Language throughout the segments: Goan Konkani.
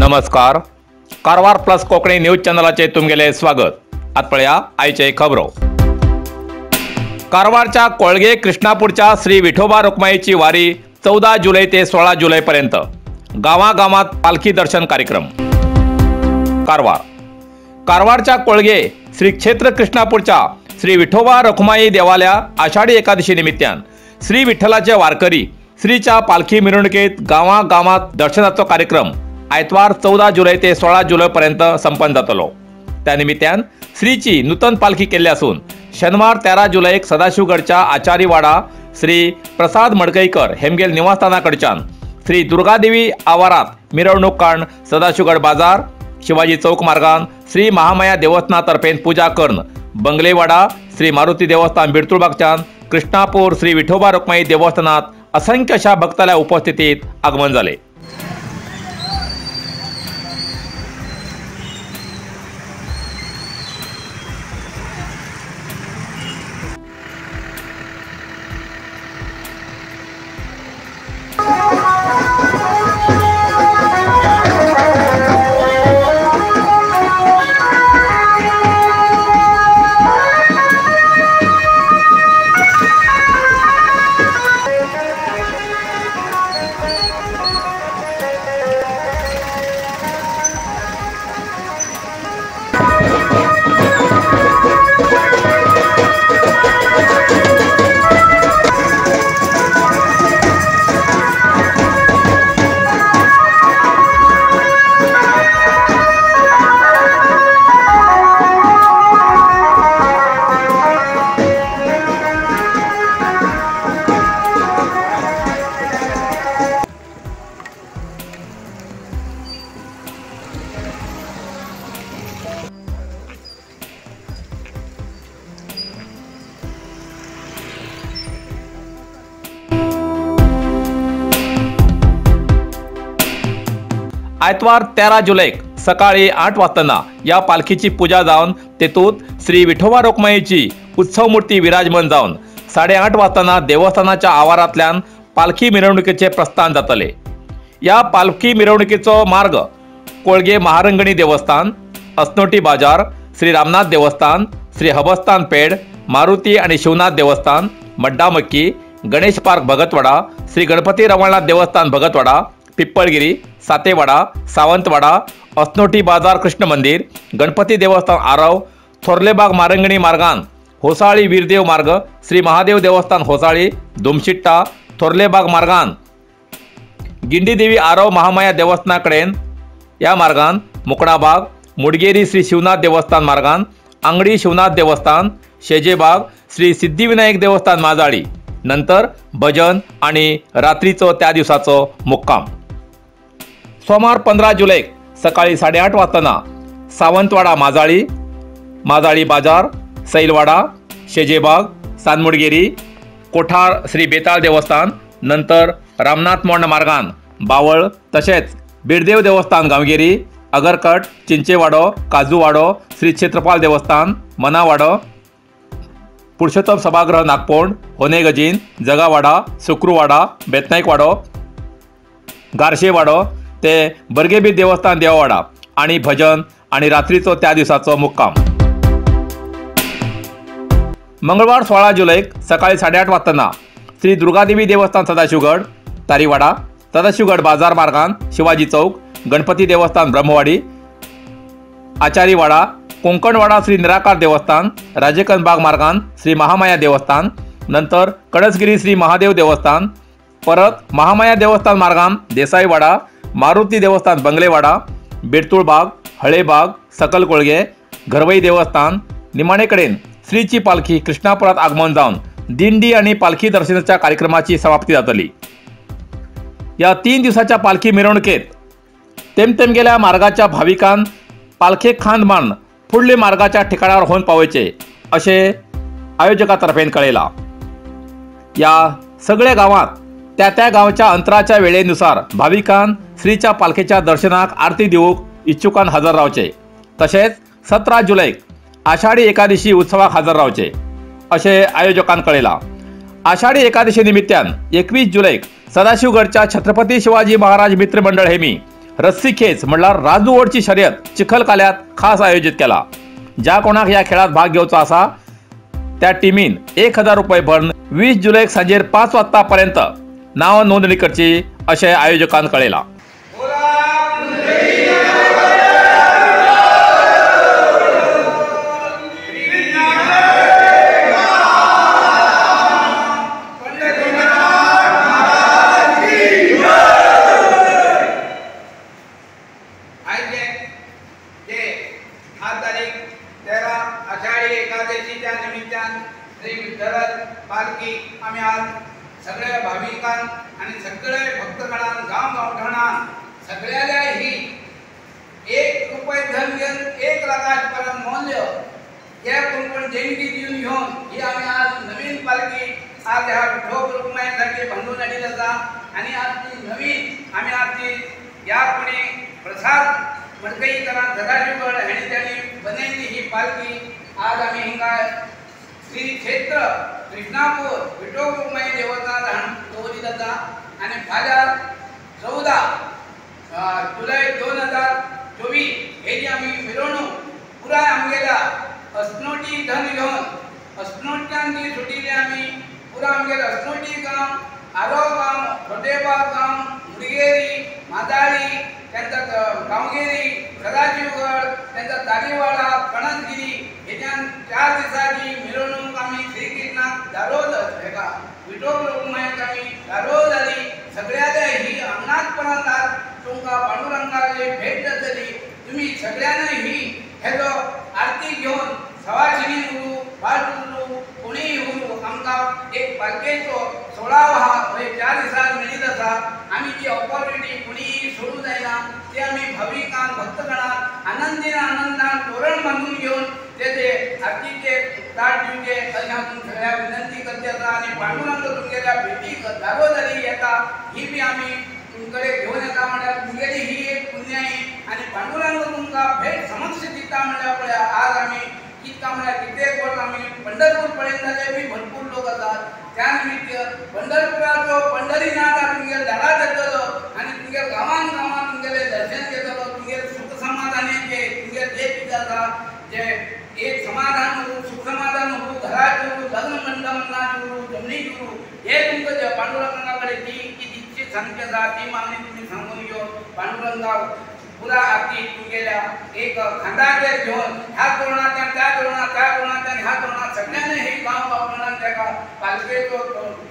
नमस्कार, कारवार प्लस कोंकणी न्यूज चॅनलाचे तुमगेले स्वागत। आत पळया आयचे खबरो। कारवारच्या कोळगे कृष्णापूरच्या श्री विठोबा रुक्माईची वारी 14 जुलै ते 16 जुलै पर्यंत गावागावात पालखी दर्शन कार्यक्रम। कारवार कारवारच्या कोळगे श्री क्षेत्र कृष्णापूरच्या श्री विठोबा रुक्माई देवाल्या आषाढी एकादशी निमित्तान श्री विठ्ठलाचे वारकरी श्रीच्या पालखी मिरवणुकीत गावागावात दर्शनाचो कार्यक्रम आयतवार 14 जुलै ते 16 जुलै पर्यंत संपन्न जातलो। त्या निमित्तान श्रीची नूतन पालखी केल्ली असून शनिवार 13 जुलैक सदाशिवगडच्या आचारीवाडा श्री प्रसाद मडकईकर हेमगेल निवासस्थानाकडच्यान श्री दुर्गादेवी आवारात मिरवणूक काढून सदाशिवगड बाजार शिवाजी चौक मार्गान श्री महामाया देवस्थानातर्फेन पूजा करून बंगलेवाडा श्री मारुती देवस्थान बिडतुळबागच्यान कृष्णापूर श्री विठोबा रुक्माई देवस्थानात असंख्य अशा भक्ताल्या उपस्थितीत आगमन झाले। आयतवार 13 जुलैक सकाळी 8 वाजताना या पालखीची पूजा जावन तेतूत श्री विठोबा रुक्माईची उत्सवमूर्ती विराजमान जावन 8:30 वाजताना देवस्थानाच्या आवारांतल्यान पालखी मिरवणुकीचे प्रस्थान जातले। या पालखी मिरवणुकीचो मार्ग कोळगे महारंगणी देवस्थान, असनोटी बाजार, श्री रामनाथ देवस्थान, श्री हबस्तान पेड, मारुती आणि शिवनाथ देवस्थान, मड्डामक्की, गणेश पार्क भगतवाडा, श्री गणपती रवळनाथ देवस्थान भगतवाडा, पिप्पळगिरी, सातेवाडा, सावंतवाडा, असनोटी बाजार कृष्ण मंदिर, गणपती देवस्थान आरव, थोरलेबाग मारंगणी मार्गान होसाळी वीरदेव मार्ग, श्री महादेव देवस्थान होसाळी, दुमशिट्टा, थोरलेबाग मार्गान गिंडीदेवी आरव महामाया देवस्थानाकडेन या मार्गान मुकणाबाग, मुडगेरी श्री शिवनाथ देवस्थान मार्गान आंगडी शिवनाथ देवस्थान, शेजेबाग, श्री सिद्धिविनायक देवस्थान माजाळी, नंतर भजन आणि रात्रीचो त्या दिवसाचो मुक्काम। सोमवार 15 जुलै सकाळी 8:30 वाजताना सावंतवाडा माजाळी, माजाळी बाजार, सैलवाडा, शेजेबाग, सानमुडगेरी, कोठार श्री बेताळ देवस्थान, नंतर रामनाथ मोंड मार्गान बावळ तसेच बिरदेव देवस्थान गांवगिरी, अगरकट, चिंचेवाडो, काजूवाडो, श्री क्षेत्रपाल देवस्थान, मनावाडो, पुरुषोत्तम सभागृह नागपोंड, होनेगजीन, जगावाडा, सुक्रूवाडा, बेतनाईकवाडो, गारशेवाडो ते बर्गेबी देवस्थान देवावाडा आणि भजन आणि रात्रीचो त्या दिवसाचो मुक्काम। मंगळवार 16 जुलैक सकाळी 8:30 वाजताना श्री दुर्गादेवी देवस्थान सदाशिवगड, तारीवाडा, सदाशिवगड बाजार मार्गान शिवाजी चौक, गणपती देवस्थान ब्रह्मवाडी, आचारीवाडा, कोंकणवाडा श्री निराकार देवस्थान, राजेकन बाग मार्गान श्री महामाया देवस्थान, नंतर कळसगिरी श्री महादेव देवस्थान, परत महामाया देवस्थान मार्गान देसाईवाडा, मारुती देवस्थान बंगलेवाडा, बेडतुळबाग, हळेबाग, सकल कोळगे, घरवई देवस्थान, निमाणेकडेन श्रीची पालखी कृष्णापुरात आगमन जावन दिंडी आणि पालखी दर्शनाच्या कार्यक्रमाची समाप्ती जातली। या 3 दिवसाच्या पालखी मिरवणुकीत तेमतेमगेल्या मार्गाच्या भाविकांन पालखेक खांद मान फुडले मार्गाच्या ठिकाणावर होऊन पावयचे असे आयोजकातर्फेन कळयला। या सगळ्या गावात त्या त्या गांवच्या अंतराच्या वेळेनुसार भाविकान श्रीच्या पालखेच्या दर्शनाक आरती दिवंक इच्छुकान हजर रावचे. तशेंच 17 जुलैक आषाढी एकादशी उत्सवाक हजर रावचे अशें आयोजकान कळयलां. आषाढी एकादशी निमित्तान 21 जुलैक सदाशिवगडच्या छत्रपती शिवाजी महाराज मित्र मंडळ हेमी रस्सी खेच म्हणल्यार राजू ओडची शर्यत चिखलकाल्यात खास आयोजित केला. ज्या कोणाक ह्या खेळात भाग घेवचो आसा त्या टिमीन 1000 रुपये भरून 20 जुलैक सांजेर 5 वाजता पर्यंत नाव नोंदणी करची अशें आयोजकान कळयलां. आषाढी एकादशीच्या निमित्तान श्री विठ्ठल पालखी आम्ही आज सगळ्या भाविकांक आणि सगळे भक्तगणांक गांव गांवठणांक सगळ्याला ही 1 रुपये धन घेऊन 1 लाखापर्यंत मूल्य जे कोण कोण देणगी दिवन घेवन ही आम्ही आज नवीन पालखी आज ह्या विठोबा रुक्माईसाठी बांधून हाडिल्ली आसा. आनी आज ती नवीन आम्ही आज ती ह्या कोणी प्रसाद मडकईकरान सदाशिवगड हांणी तांणी बनयल्ली ही पालखी आज आमी हिंगा श्री क्षेत्र कृष्णापूर विठोबा रुक्माई देवस्थान हाडून दवरित आसा. आनी फाल्यां 14 जुलय 2024 हेजी आमी मिरवणूक पुराय आमगेल्या अस्नोटी धन घेवन अस्नोटच्यान ती सुटिल्ली आमी पुराय आमगेल्या अस्नोटी गांव, आरो गांव, छोटेबाग गांव, मुडगेरी, मादाळी, त्यांचा गांवगिरी, सदाशिवगड, त्यांचा तारीवाडा, कणसगिरी हेच्यान 4 दिसांची मिरवणूक आमी श्रीकृष्णाक दारोज हेका विठोबा रुक्माईक आमी दारोज जाली. सगळ्याले ही अंगणात आज तुमकां पांडुरंगाची भेट जातली. तुमी सगळ्यांनी ही हेजो आरती घेवन सवाशिणी उरूं, बाल उरूं, कोणीय उरूं, आमकां एक पालखेचो सोळावो आहा थंय 4 दिसांक मेळीत आसा. आमी ती ऑपॉर्च्युनिटी कोणीय सोडूंक जायना. ती आमी भाविकांक भक्तगणांक आनंदीन आनंदान तोरण बांदून घेवन तेजे आरतीचे ताट दिवचे अशें हांव तुमकां सगळ्यांक विनंती करचे आसा. आनी पांडुरंग तुमगेल्या भेटीक दारोदारी येता ही बी आमी तुमकडे घेवन येता म्हणल्यार तुमगेली ही एक पुण्याई आनी पांडुरंग तुमकां भेट समक्ष दिता म्हणल्यार पळय आज आमी कितका म्हणल्यार कित्येक वर्स आमी पंढरपूर पळयत जाल्यार बी भरपूर लोक आसात. त्या निमित्त पंढरपुराचो पंढरीनाथ तुमगेल्या दारात येतलो आनी तुमगेल्या गांवान गांवान तुमगेलें दर्शन घेतलो. तुमगेलें सुख समाधानाचें तुमगेलें जें कितें आसा जें एक समाधान उरूं, सुख समाधान उरूं, घरात उरूं, लग्न मंडपांत उरूं, जमनीत उरूं, हे तुमकां जे पांडुरंगा कडेन जी किती सांगची आसा ती मागणी तुमी सांगून घेवन पांडुरंगाक पुरा आरती तुमगेल्या एक खांदाचेर घेवन ह्या तोरणांतल्यान त्या तोरणांत, त्या तोरणांतल्यान ह्या तोरणांत सगळ्यांनी ही गांव गांवठणान ताका पालखेचो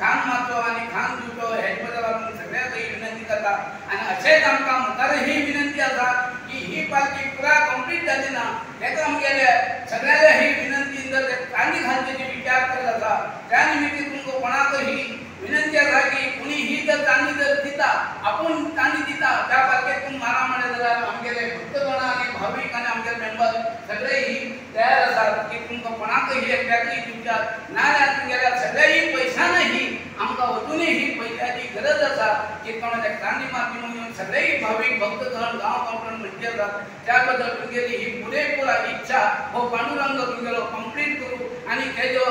खांद मारचो आनी खांद दिवचो हेजे बद्दल आमी सगळ्यांक विनंती करता. आनी अशेंच आमकां मुखार ही विनंती आसा की ही पालखी पुरा कंप्लीट जाली ना ताका आमगेले सगळ्यांले ही विनंती जर चांदी घालचेची विचार करत आसा त्या निमित्त तुमकां कोणाकय ही विनंती आसा की कोणी ही जर चांदी जर दिता आपूण चांदी दिता त्या पालखेक तुमी मारा म्हणलें जाल्यार आमगेले भक्तगण आनी भावीक आनी आमगेले मेंबर सगळे ही तयार आसात की तुमकां कोणाकय ही एकट्याकय दिवच्यात नाजाल्यार तुमगेल्या सगळ्याही पयशानही आमकां अजूनय ही पयशाची गरज आसा की कोणाच्या चांदी मारची म्हणून सगळेही भावीक भक्तगण गांव गांवठण म्हणचे आसा. त्या बद्दल तुमगेली ही पुरेपुरा इच्छा हो पांडुरंग तुमगेलो कंप्लीट करूं आनी तेजो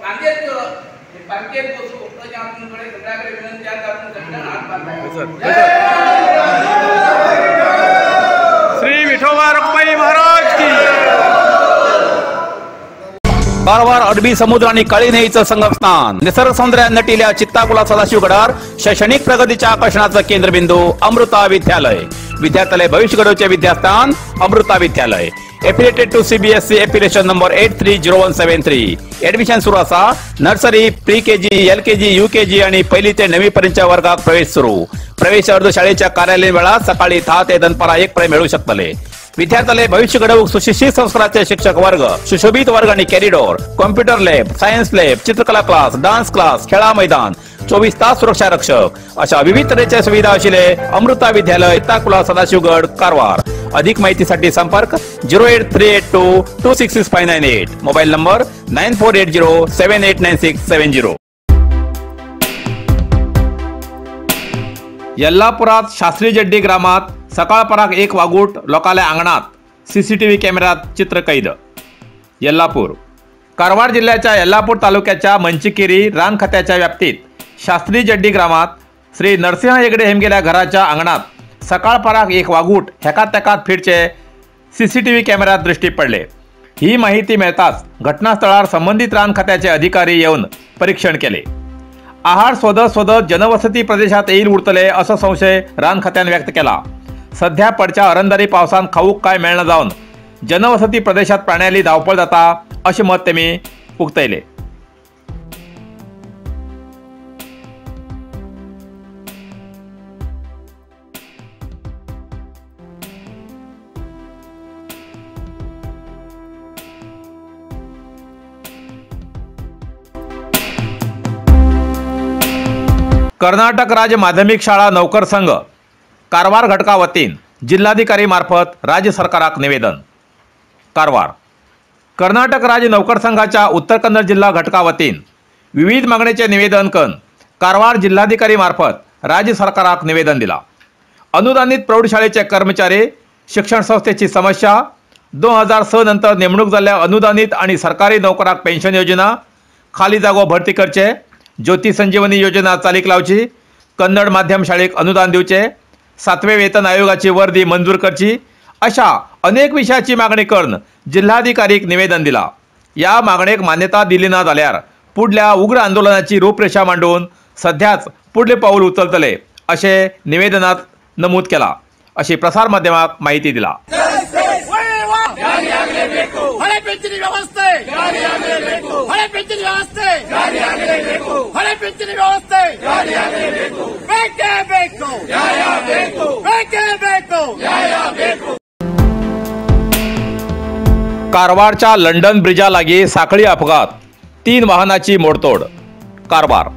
कांदेचो पालखेत बसूं अशें हांव तुमचे कडेन सगळ्या कडेन विनंती आसा. सगळ्यांनी हात मारता. श्री विठोबा रुक्माई महाराज की. कारवार अरबी समुद्र आणि काळी न्हंयेचं संगमस्थान, निसर्ग सौंदर्यान नटिल्या चित्ताकुला सदाशिवगडार शैक्षणिक प्रगतीच्या आकर्षणाचं केंद्रबिंदू अमृता विद्यालय. विद्यार्थ्यालय भविष्य घडवचे विद्यास्थान Amrita Vidyalaya. Affiliated to CBSE affiliation number 830173. Admission सुरू आसा. Nursery, pre KG, L KG, U KG आणि पहिली ते 9वी पर्यंतच्या वर्गात प्रवेश सुरू. प्रवेश अर्ज शाळेच्या कार्यालयीन वेळात सकाळी 10 ते दनपारा 1 पर्यंत मिळू शकतले. विद्यार्थ्याले भविष्य घडवूक सुशिक्षित संस्काराचे शिक्षक वर्ग, सुशोभित वर्ग आणि corridor, computer lab, science lab, चित्रकला क्लास, डान्स क्लास, खेळा मैदान, 24 तास सुरक्षा रक्षक अशा विविध तऱ्हेच्या सुविधा असलेले अमृता विद्यालय, ताकुला, सदाशिवगड, कारवार. अधिक माहितीसाठी संपर्क 08382 266598, मोबाईल नंबर 9480 789670. येल्लापुरात शास्त्री जड्डी ग्रामात सकाळपराक एक वागूट लोकांल्या आंगणात सीसीटीव्ही कॅमेऱ्यात चित्र कैद। येल्लापूर कारवार जिल्ह्याच्या येल्लापूर तालुक्याच्या मंचिकेरी रान खात्याच्या व्याप्तीत शास्त्री जड्डी ग्रामात श्री नरसिंह हेगडे हेमगेल्या घराच्या आंगणात सकाळपराक एक वागूट हेकात तेकात फिरचे सीसीटीव्ही कॅमेऱ्यात दृष्टी पडले। ही माहिती मेळताच घटनास्थळार संबंधित रान खात्याचे अधिकारी येवन परीक्षण केले। आहार शोधत शोधत जनवसती प्रदेशात येईल उरतले असो संशय रान खात्यान व्यक्त केला। सध्या पडच्या अरंदारी पावसान खाऊक काय मेळना जावन जनवसती प्रदेशात प्राण्याली धावपळ जाता अशें मत तेमी उक्तायले। कर्नाटक राज्य माध्यमिक शाळा नोकर संघ कारवार घटका वतीन जिल्हाधिकारी मार्फत राज्य सरकाराक निवेदन। कारवार कर्नाटक राज्य नोकर संघाच्या उत्तर कन्नड जिल्हा घटका वतीन विविध मागणीचे निवेदन करून कारवार जिल्हाधिकारी मार्फत राज्य सरकाराक निवेदन दिला। अनुदानित प्रौढशाळेचे कर्मचारी शिक्षण संस्थेची समस्या, 2006 नंतर नेमणूक जाल्ल्या अनुदानित आणि सरकारी नोकराक पेन्शन योजना, खाली जागो भरती करचे, ज्योती संजीवनी योजना चालीक लावची, कन्नड माध्यम शाळेक अनुदान दिवचे, 7वे वेतन आयोगाची वर्दी मंजूर करची अशा अनेक विषयाची मागणी करून जिल्हाधिकारीक निवेदन दिला। या मागणेक मान्यता दिली ना जाल्यार पुढल्या उग्र आंदोलनाची रूपरेषा मांडून सध्याच पुढले पाऊल उचलतले असे निवेदनात नमूद केला अशी प्रसार माध्यमाक माहिती दिला। ಹಳೆ ಪಿಂಚಣಿ ವ್ಯವಸ್ಥೆ, ಹಳೆ ಪಿಂಚಣಿ ವ್ಯವಸ್ಥೆ, ಹಳೆ ಪಿಂಚಣಿ ವ್ಯವಸ್ಥೆ ಬೇಕೇ ಬೇಕು, ಬೇಕೇ ಬೇಕು. कारवारच्या लंडन ब्रिजा लागी साखळी अपघात, 3 वाहनाची मोडतोड। कारवार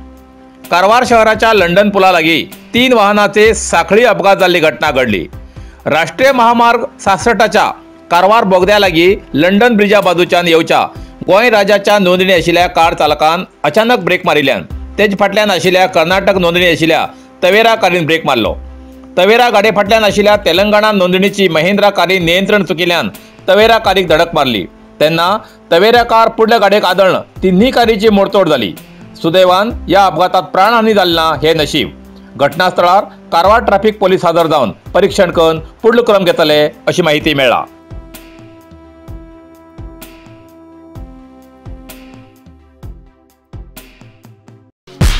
कारवार शहराच्या लंडन पुला लागी 3 वाहनाचे साखळी अपघात जाल्ली घटना घडली। राष्ट्रीय महामार्ग 66च्या कारवार बोगद्या लागी लंडन ब्रिजा बाजूच्यान येवच्या गोंय राज्याच्या नोंदणी आशिल्ल्या कार चालकान अचानक ब्रेक मारिल्ल्यान तेज फाटल्यान आशिल्ल्या कर्नाटक नोंदणी आशिल्ल्या तवेरा कारीन ब्रेक मारलो। तवेरा गाडये फाटल्यान आशिल्ल्या तेलंगणा नोंदणीची महिंद्रा कारीन नियंत्रण चुकिल्ल्यान तवेरा कारीक धडक मारली। तेन्ना तवेरा कार पुडल्या गाडयेक आदळ्ळ तिन्ही कारीची मोडतोड जाली। सुदैवान ह्या अपघातात प्राणहानी जाली ना हे नशीब। घटनास्थळार कारवार ट्रॅफिक पोलीस हजर जावन परीक्षण करून फुडलो क्रम घेतले अशी माहिती मेळ्ळा।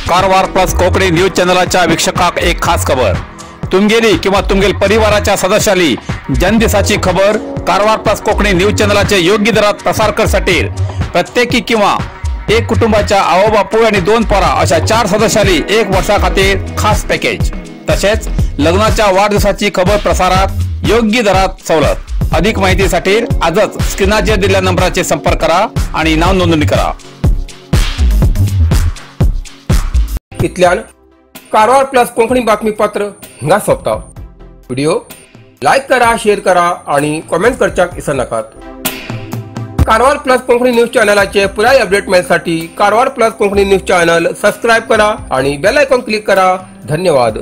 कारवार प्लस कोकणी न्यूज चॅनलाच्या वीक्षकाक एक खास खबर। तुमगेली किंवा तुमगेल परिवाराच्या सदस्याली जनदिसाची खबर कारवार प्लस कोकणी न्यूज चॅनलाचे योग्य दरात प्रसार करसाठी प्रत्येकी किंवा एक कुटुंबाच्या आवो बापूय आणि 2 पोरा अशा 4 सदस्याली 1 वर्षा खातीर खास पॅकेज। तसेच लग्नाच्या वाढदिवसाची खबर प्रसारात योग्य दरात सवलत। अधिक माहितीसाठी आजच स्क्रीनाचेर दिलेल्या नंबराचे संपर्क करा आणि नाव नोंदणी करा। इतल्यान कारवार प्लस कोंकणी बातमीपत्र हिंगा सोंपता। व्हिडिओ लायक करा, शेअर करा आणि कॉमेंट करच्याक विसरनाकात। कारवार प्लस कोंकणी न्यूज चॅनलाचे पुराय update मेळसाठी Karwar plus Konkani news channel subscribe करा आणि बेल आयकॉन क्लिक करा। धन्यवाद।